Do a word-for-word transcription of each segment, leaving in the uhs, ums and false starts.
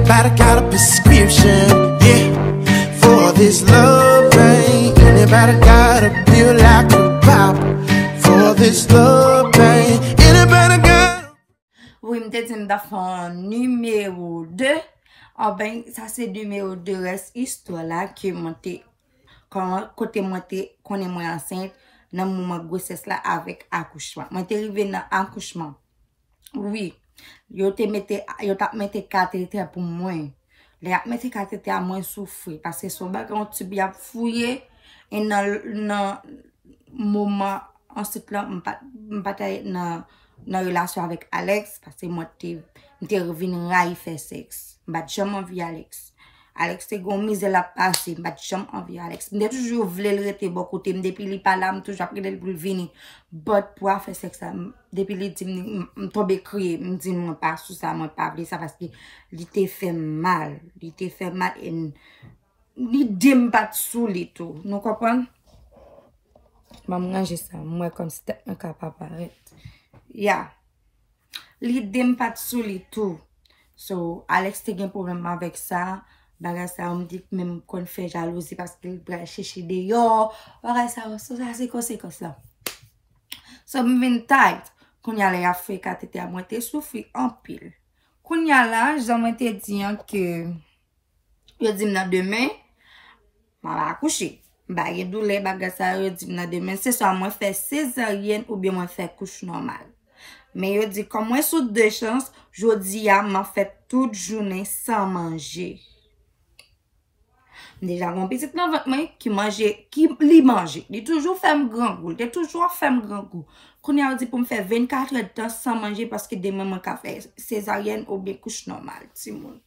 Anybody got a prescription, yeah, for this love pain? Anybody got a pill I could pop for this love pain? Anybody got a... Wi, m te di m ta fè yon nimewo de. Anben, sa se nimewo de rès istwa la ke mwen te, kòman, kote mwen te konnen mwen ansent nan moman gwosès la avèk akouchman. Mwen te rive nan akouchman. Wi, yo te mete, yo t ap mete katetè pou mwen. Lè y ap mete katetè a, mwen soufri, paske se yon bagay, yon tib y ap fouye, e nan, nan moman ansent lan, m pa, m pa t nan, nan relasyon avèk Alex, paske mwen te, m te vin rayi fè sèks. M pa t janm anvi Alex. Alex te gon mizè l ap pase, m pa t janm anvi Alex. M te toujou vle l rete bò kote m, depi li pa la, m toujou ap rele l pou l vini. But pou afè sèks la, m, depi li di m, m, m tonbe kriye, m di mwen pa sou sa, mwen pa vle sa, paske li te fè m mal, li te fè m mal, e n-, lide m pa t sou li tou, nou konprann? Ban m ranje sa, m wè kòmsi tèt mwen ka pa parèt. Ya. Lide m pa t sou li tou. So, Alex te gen pwoblèm avèk sa. Bagay sa yo, m di menm konn fè jalouzi paske l pral chèche deyò. Bagay sa yo, so sa se konsekans lan. So, m vin tight. Kounye a la, y ap fè katetè a, mwen te soufri anpil. Kounye a la, jan mwen te di an ke yo di m nan demen, m ap akouche. M pa gen doulè, bagay sa yo, yo di m nan demen, se swa mwen fè sezaryèn oubyen mwen fè kouch nòmal. Men yo di, kòm mwen sou de chans, jodi a, m ap fè tout jounen san manje. M deja gen yon pitit nan vant mwen ki manje, ki li manje. Li toujou fè m grangou, li te toujou ap fè m grangou. Kounye a, yo di pou m fè vennkat èdtan san manje paske demen mwen ka fè sezaryèn oubyen kouch nòmal, timoun.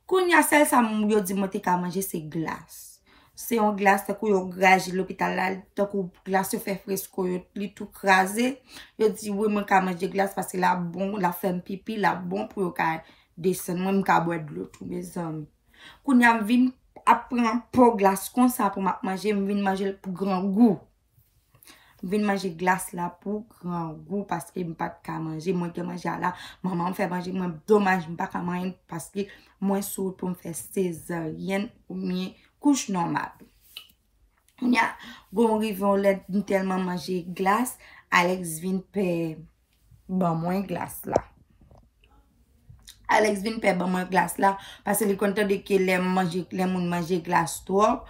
Kounye a, sèl sa m, yo di mwen te ka manje, se glas. Se yon glas tankou yo graje lopital la, tankou glas yo fè fresko, yo, li tou kraze. Yo di, wi, mwen ka manje glas paske l ap bon, l ap fè m pipi, l ap bon pou yo ka desann mwen, m ka bwè dlo tou, mezanmi. Kounye a, m vin ap pran po glas konsa pou m ap manje, m vin manje l pou grangou. M vin manje glas la pou grangou paske m pa t ka manje. Mwen te manje a la, manman m fè manje mwen, domaj m pa ka manyen l paske mwen sou wout pou m fè sezaryèn oubyen kouch nòmal. Kounye a, bon, rive yon lè, m tèlman manje glas, Alex vin pè ban mwen glas la. Alex vin pè ban mwen glas la, paske li konn tande ke lè m manje, lè moun manje glas twòp,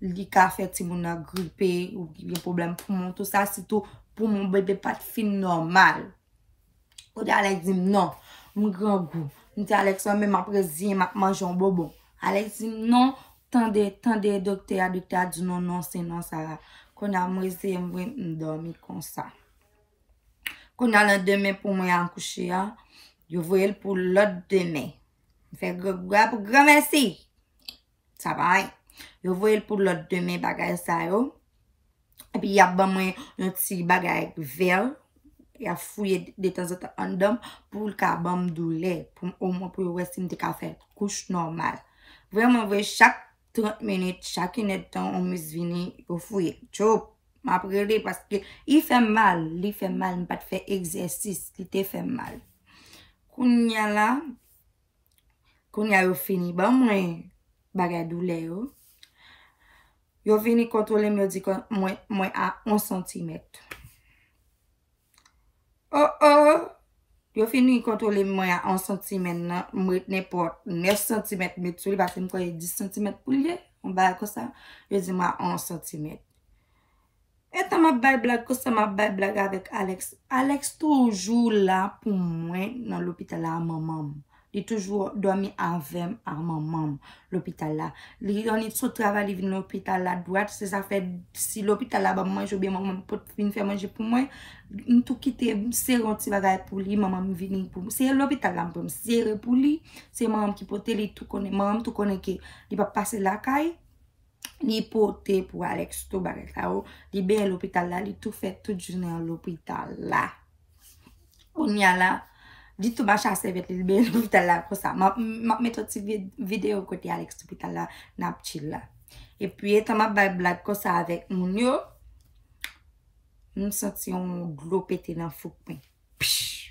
li ka fè timoun nan gripe, ou gen pwoblèm poumon, tou sa, sitou poumon bebe pa t fin nòmal. Kote Alex di m non, m grangou. M di Alex, mwen menm m ap reziyen, m ap manje yon bonbon. Alex di m non, tande, tande doktè a, doktè a di non, non, se non sa. Kounye a m reziyen m vre, m dòmi konsa. Kounye a landemen pou mwen akouche a, yo voye l pou lòt demen. M fè grangou a pou granmèsi. Sa pa anyen. Yo voye l pou lòt demen bagay sa yo. Epi y ap ban mwen yon ti bagay vè. Y ap fouye detanzantan anndan m pou l ka ban m doulè. Pou m, omwen pou yo wè si m te ka fè kouch nòmal. Vrèman vre, chak trant minit, chak inèdtan, yon mis vini, yo fouye. Tchoup! M ap rele paske li fè m mal, li fè m mal, m pa t fè egzèsis, li te fè m mal. Kounye a la, kounye a yo fini ban mwen bagay doulè yo. Yo vini kontwole m, yo di ke mwen, mwen a yon santimèt. Oh, oh! Yo fini kontwole mwen a yon santimèt nan, m ret nenpòt nèf santimèt m met sou li, paske m kwè e dis santimèt pou l ye, yon bagay konsa. Yo di mwen a yon santimèt. Etan m ap bay blag konsa, m ap bay blag avèk Alex. Alex toujou la pou mwen nan lopital la a manman m. Li toujou dòmi avè m a manman m lopital la. Li annik sot travay, li vin lopital la dwat. Se sa fè si lopital la ban m manje oubyen manman m pot vin fè manje pou mwen, m tou kite m sere yon ti bagay pou li, manman m vini pou mwen. Se lopital la m pran, m sere pou li. Se manman m ki pote li, tou konnen, manman m tou konnen ke li p ap pase lakay. Li pote pou Alex tou bagay sa yo. Li benyen lopital la, li tou fè tout jounen an lopital la. Kounye a la, li tou mache a sèvyèt li, li benyen lopital la konsa. M ap, m ap mete yon ti vi-, videyo kote Alex lopital la, n ap chill la. Epi, etan m ap bay blag konsa avèk moun yo, m santi yon dlo pete nan fouk mwen. Psh!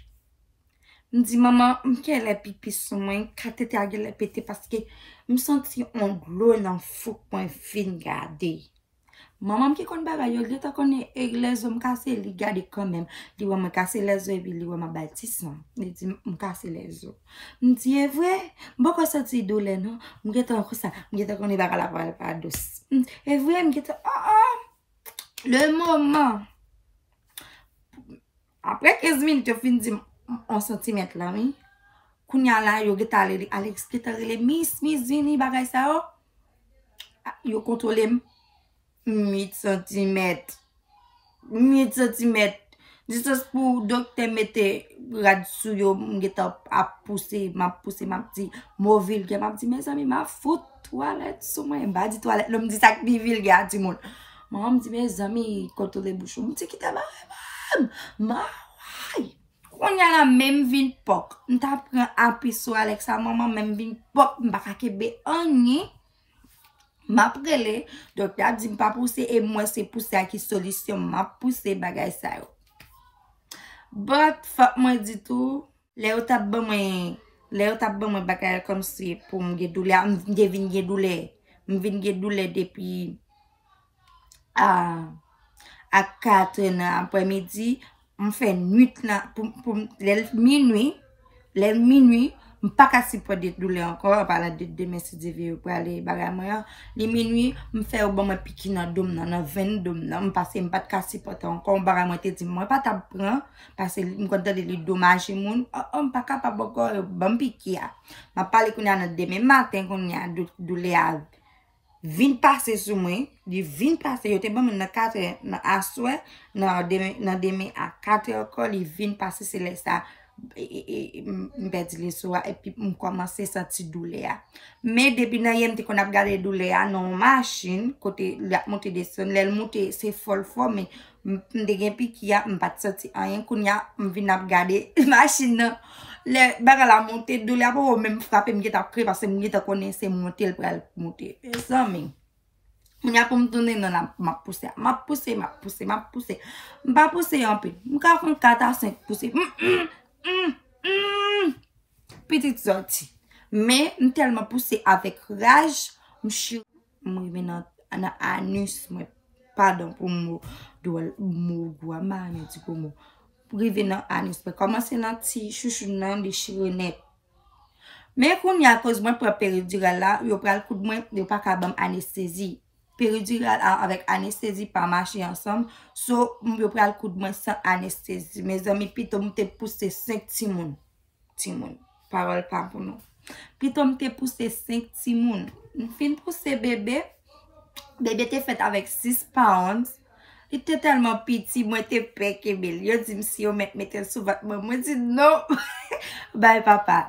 M di, "Manman, m genlè pipi sou mwen, katete a genlè pete paske m santi yon dlo nan fouk mwen vin gade." Manman m ki konn bagay yo, gentan konnen e lèzo m kase, li gade kanmenm. Li wè mwen kase lèzo epi li wè m ap bay ti san. Li di, "M kase lèzo." M di, "E vre?" M poko santi doulè non. M gentan konsa, m gentan konnen bagay la pral pa dous. M, "E vre?" M gentan, oh, oh. Le moman, apre kenz minit, yo fin di m yon santimèt la, wi. Kounye a la, yo gentan ale, Alex gentan rele, "Mis, mis, vini, bagay sa yo." A, yo kontwole m uit santimèt. Uit santimèt. Jistès pou doktè mete rad sou yo, m gentan ap pouse, m ap pouse, m ap di mo vilgè, m ap di, "Mezanmi, m ap fout twalèt sou mwen." M pa di twalèt non, m di sa k pi vilgè a, timoun. Manman m di, "Mezanmi, kontwole bouch ou." M di, "Kite bare ban m." Maway! Kounye a la, menm vin pòk. M ta pran api sou Alex a, manman, menm vin pòk. M pa ka kenbe anyen. M ap rele, doktè a di m pa pouse, e m wè se pouse a ki solisyon m, m ap pouse bagay sa yo. But, fòk mwen di tou, lè yo t ap ban mwen, lè yo t ap ban mwen bagay kòmsi pou m gen doulè a, m te vin gen doulè. M vin gen doulè depi a, a katrè nan aprèmidi, m fè nwit nan, pou, pou, lè l minwi, lè l minwi, m pa ka sipòte doulè ankò, an palan de demen si Dye vle yo prale bagay mwen an. Li minwi, m fè yo ban mwen piki nan do m nan, nan venn do m nan, m pase, m pa t ka sipòte ankò, yon bagay mwen te di m, mwen pa t ap pran, paske m konn tande li domaje moun, oh, oh, m pa kapab ankò, yo ban m piki a. M ap pale kounye a nan demen maten, kounye a dou-, doulè a vin pase sou mwen, li vin pase, yo te ban mwen nan katrè nan aswè, nan demen, nan demen a katrè ankò, li vin pase, se lè sa, e, e, e, m, m pèdi leso a, epi m kòmanse santi doulè a. Men depi nan yè m te konn ap gade doulè a nan yon machin, kote l ap monte desann, lè l monte, se fò l fò, men m, m te gen piki a, m pa t santi anyen. Kounye a, m vin ap gade machin nan. Lè bagay la monte, doulè a poko menm frape m, gentan ap kriye, paske m gentan konnen se monte l pral monte. Mezanmi, kounye a pou m tounen nan la, m ap pouse, m ap pouse, m ap pouse, m ap pouse. M pa pouse anpil. M ka fè yon kat a senk pouse. Mm, mm, mm, mm. Pitit sòti. Men, m tèlman pouse avèk raj, m chire, m rive nan, nan anis mwen. Padon pou mo dwòl, mo gwo a, m pa renmen di gwo mo. Rive nan anis mwen. Kòmanse nan ti chouchou nan, li chire nèt. Men kounye a, akoz mwen pran peridiral la, yo pral koud mwen, yo pa ka ban m anestezi. Peridiral a, avèk anestezi pa mache ansanm. So, m, yo pral koud mwen san anestezi. Mezanmi, pito m te pouse senk timoun. Timoun. Pawòl pa pou nou. Pito m te pouse senk timoun. M fin pouse bebe. Bebe te fèt avèk sis pounds. Li te tèlman piti, mwen te pè kenbe l. Yo di m si yo mèt mete l sou vant mwen. Mwen di non. Bay papa.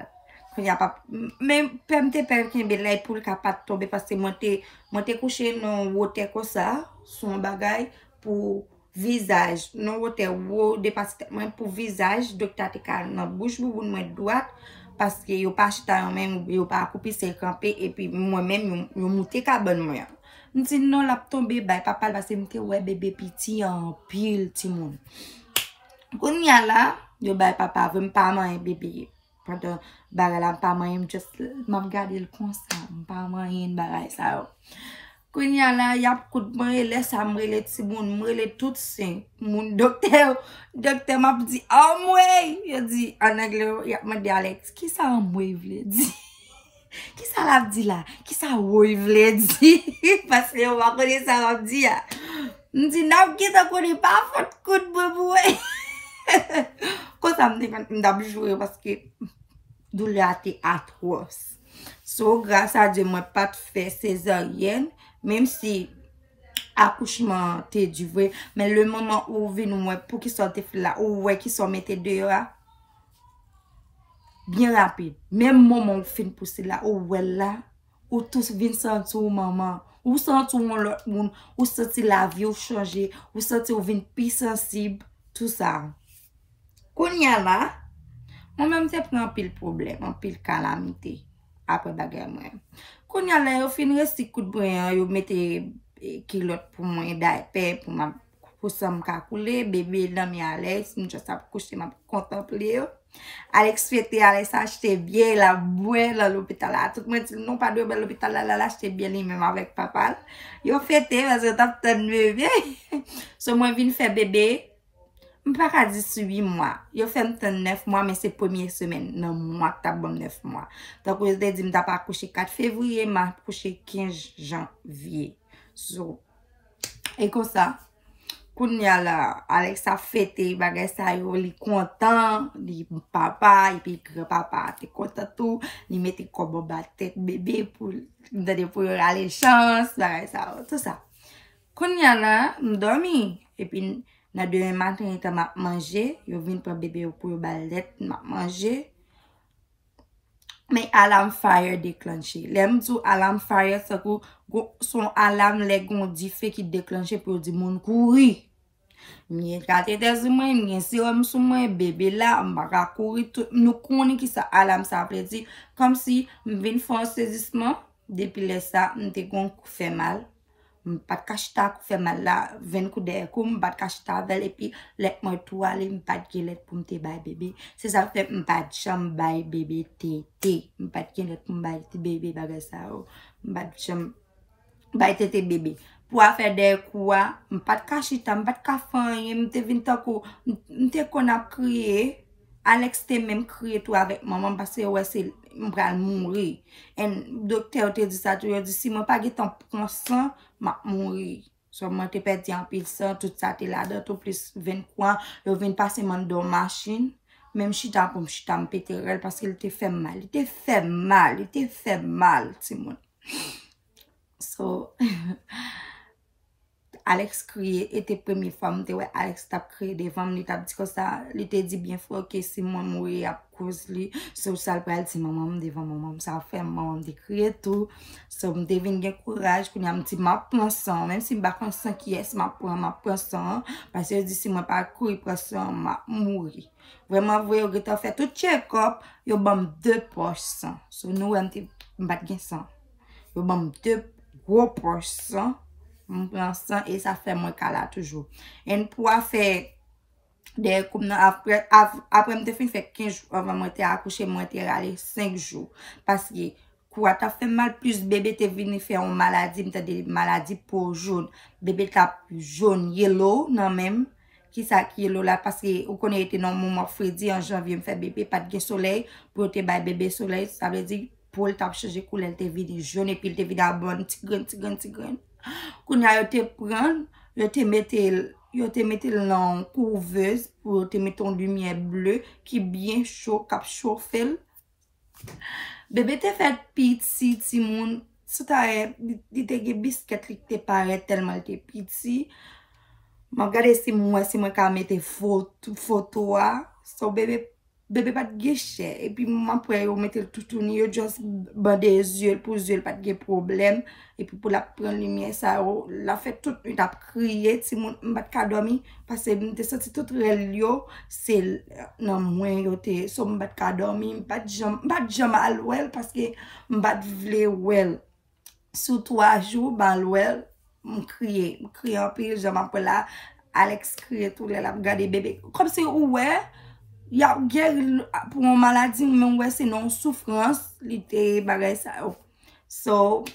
Kounye a pap-, men pè m te pè kenbe l la, pou l ka pa t tonbe, paske mwen te, mwen te kouche nan wotè konsa, sou yon bagay pou vizaj, nan wotè wo depase tèt mwen pou vizaj, doktè a te ka nan bouch bouboun mwen dwat, paske yo pa chita yo menm, yo pa akoupi, se kanpe, epi mwen menm, yo, yo moute kabann mwen an. M di non, l ap tonbe, bay papa l, paske m te wè bebe piti anpil, timoun. Kounye a la, yo bay papa vre, m pa manyen bebe. Pandan bagay la, m pa manyen, m just, m ap gade l konsa, m pa manyen bagay sa yo. Kounye a la, y ap koud mwen, e lè sa, m rele timoun, m rele tout senk moun, doktè yo, doktè, m ap di, "Anmwey!" Yo di, an anglè, y ap mande Alex, "Kisa anmwey vle di?" Kisa l ap di la? Kisa woy vle di? Paske yo pa konnen sa m ap di a. M di, "N ap gentan konnen pa fòt kout mwen pou wè." Konsa m te konn, m t ap joure paske doulè a te atwòs. So, gras a Dye, mwen pa t fè sezaryèn, menm si akouchman an te di vre, men le moman ou vin wè poukisa w te fè l la, ou wè kisa w mete deyò a, byen rapid. Menm moman ou fin pouse la, ou wè l la, ou tou vin santi w manman. Ou santi w yon lòt moun, ou santi lavi w chanje, ou santi w vin pi sansib, tou sa. Kounye a la, mwen menm te pran anpil pwoblèm, anpil kalamite apre bagay mwen. Kounye a la, yo fin resi kout mwen an, yo mete, e, kilòt pou mwen, daypè pou m ap, pou san m ka koule, bebe nan men Alex, m just ap kouche, m ap kontanple yo. Alex fete, Alex achte biyè, l ap bwè nan lopital la. Tout moun di, "Non, pa dwe bwè lopital la, l al achte biyè li menm avèk papa l." Yo fete, paske yo t ap tann bebe. So, mwen vin fè bebe, m pa ka di sou uit mwa. Yo fè m tann nèf mwa, men se premye semèn nan mwa k t ap ban m nèf mwa. Tankou yo te di m t ap akouche kat fevriye, m akouche kenz janvye. So, e konsa, kounye a la, Alex ap fete bagay sa yo, li kontan, li papa, epi granpapa te kontan tou, li mete kòb anba tèt bebe pou, m tande, pou yo rale chans, bagay sa yo, tout sa. Kounye a la, m dòmi, epi nan demen maten, etan m ap manje, yo vin pran bebe yo pou yo ba l tèt, m ap manje. Men alarm fire deklanche. Lè m di w alarm fire, se tankou gon, se yon alarm lè gon dife ki deklanche pou yo di moun kouri. M gen katetè sou mwen, m gen sewòm sou mwen, bebe la, m pa ka kouri, tout, nou konnen ki sa alarm sa vle di. Kòmsi m vin fè yon sezisman, depi lè sa, m te gon kou fè mal. M pa t ka chita, kou fè mal la, vin kou dèyè kou, m pa t ka chita avè l, epi lèt mwen tou ale, m pa t gen lèt pou m te bay bebe. Se sa k fè m pa t janm bay bebe tete. M pa t gen lèt pou m bay ti bebe bagay sa yo. M pa t janm bay tete bebe. Pou afè dèyè kou a, m pa t ka chita, m pa t ka fè anyen, m te vin tankou, m, m te konn ap kriye. Alex te menm kriye tou avèk manman m paske yo wè se m pral mouri. And doktè yo te di sa tou, yo di si mwen pa gentan pran san, m ap mouri. So, mwen te pèdi anpil san, tout sa te ladan tou, plis venn kou an, yo vin pase m anndan yon machin. Menm chita pou m chita, m pete rèl paske li te fè m mal. Li te fè m mal, li te fè m mal, timoun. So, Alex kriye, e te premye fwa m te wè Alex t ap kriye devan m, li t ap di konsa, li te di byen fò ke si mwen mouri, y ap koz li. So, sa l pral di manman m devan manman m, sa fè manman m te kriye tou. So, m te vin gen kouraj, kounye a m di, "M ap pran san." Menm si m pa konn san kiyès m ap pran, m ap pran san an. Paske yo di si mwen pa kouri pran san an, m ap mouri. Vrèman vre, yo gentan fè tout check-up, yo ban m de pòch san. So, nou wè m te, m pa t gen san. Yo ban m de gwo pòch san, m pran san e sa fè mwen ka la toujou. And pou afè dèyè kou m nan, apre, ap-, apre m te fin fè kenz jou anvan mwen te akouche, mwen te rale senk jou. Paske kou a t ap fè m mal, plis bebe te vini fè yon maladi, m tande maladi po jòn. Bebe t ap jòn, yellow nan men m. Kisa ki yellow la? Paske ou konnen yo te nan yon moman fredi an janvye, m fè bebe, pa t gen solèy. Pou yo te bay bebe solèy, sa vle di po l t ap chanje koulè, l te vini jòn, epi l te vin ap ban ti grenn, ti grenn, ti grenn. Kounye a yo te pran l, yo te mete l, yo te mete l nan yon kouvèz pou yo te mete yon limyè ble ki byen cho, k ap chofe l. Bebe te fèt piti, timoun. Sou tayè, li, li te gen biskèt, li te parèt tèlman li te piti. M ap gade si m wè si mwen ka mete fo-, foto a. So, bebe, bebe pa t gen chè. Epi m ap wè yo mete l toutouni, yo just bande zye l pou zye l pa t gen pwoblèm. Epi pou l ap pran limyè sa yo, l ap fè tout nwit ap kriye, timoun, m pa t ka dòmi, paske m te santi tout rèl yo, se l-, nan mwen yo te, so m pa t ka dòmi, m pa t janm, m pa t janm al wè l, paske m pa t vle wè l. Sou twa jou, m al wè l, m kriye, m kriye anpil, jan m ap wè la, Alex kriye tou lè l ap gade bebe, kòmsi ou wè, y ap geri l pou yon maladi, men w wè se nan yon soufrans, li te bagay sa yo. So,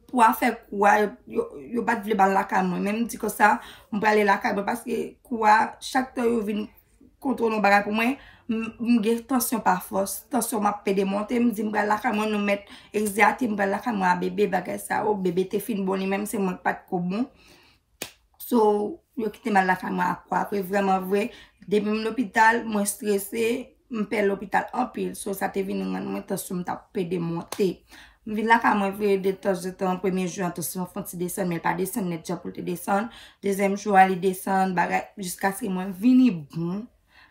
pou afè kou a, yo, yo, yo pa t vle ba l lakay mwen. Men m di konsa, m prale lakay mwen, paske kou a, chak tan yo vin kontwole yon bagay pou mwen, m, m gen tansyon pa fòs. Tansyon m ap pede monte, m di m pral lakay mwen, nou mèt egzeyate, m pral lakay mwen a bebe, bagay sa yo. Bebe te fin bon, li menm se mwen k pa t ko bon. So, yo kite m al lakay mwen ak kou a. Apre, vrèman vre, depi m lopital, mwen strese, m pè lopital anpil. So, sa te vin rann mwen tansyon m t ap pede monte. M vin lakay mwen vre, detanzantan, premye jou an, tansyon an fè yon ti desann, men l pa desann nèt jan pou l te desann. Dezyèm jou a, li desann, bagay, jiskaske mwen vini bon.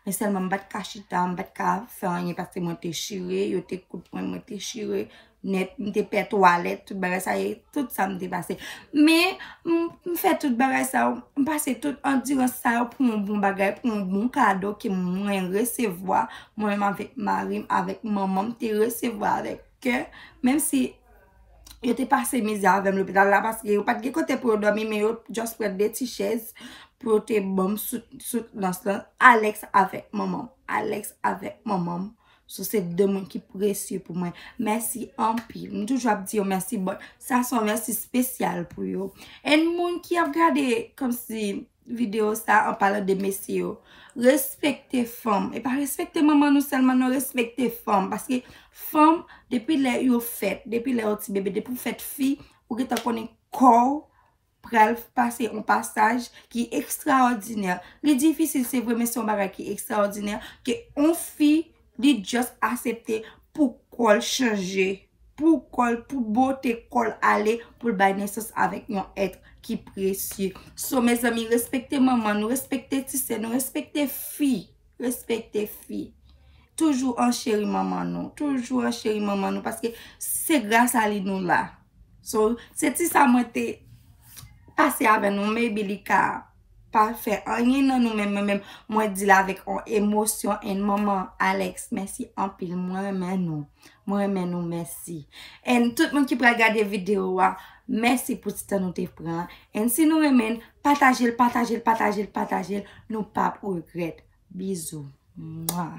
Men sèlman, m pa t ka chita, m pa t ka fè anyen, paske mwen te chire, yo te kout mwen, mwen te chire nèt, m te pè twalèt, tout bagay sa, e tout sa m te pase. Men, m, m fè tout bagay sa yo, m pase tout andirans sa yo pou yon bon bagay, pou yon bon kado ke mwen resevwa, mwen menm avèk mari m, avèk manman m, te resevwa avèk kè, menm si yo te pase mizè avè m lopital la, paske yo pa t gen kote pou yo dòmi, men yo just pran de ti chèz pou yo te ban m sout-, soutenans lan, Alex avèk manman m. Alex avèk manman m. So, se de moun ki presye pou mwen. Mèsi anpil. M toujou ap di yo mèsi, but sa se yon mèsi espesyal pou yo. And moun ki ap gade kòmsi videyo sa an palan de mesye yo, respekte fanm. E pa respekte manman nou sèlman, non, respekte fanm. Paske fanm, depi lè yo fèt, depi lè yo ti bebe, depi w fèt fi, ou gentan konnen kò w pral pase yon pasaj ki ekstraòdinè. Li difisil, se vre, men se yon bagay ki ekstraòdinè ke yon fi, li just aksepte pou kò l chanje, pou kò l, pou bote kò l ale, pou l bay nesans avèk yon èt ki presye. So, mezanmi, respekte manman nou, respekte ti sè nou, respekte fi, respekte fi. Toujou an cheri manman nou, toujou an cheri manman nou, paske se gras a li nou la. So, se ti sa mwen te pase avè nou, maybe li ka pa fè anyen nan nou, men mwen menm, mwen di l avèk yon emosyon, and manman Alex, mèsi anpil, mwen renmen nou, mwen renmen nou, mèsi. And tout moun ki pral gade videyo a, mèsi pou ti tan nou te pran. And si nou renmen l, pataje l, pataje l, pataje l, pataje l, nou p ap regrèt. Bizou. Mwa.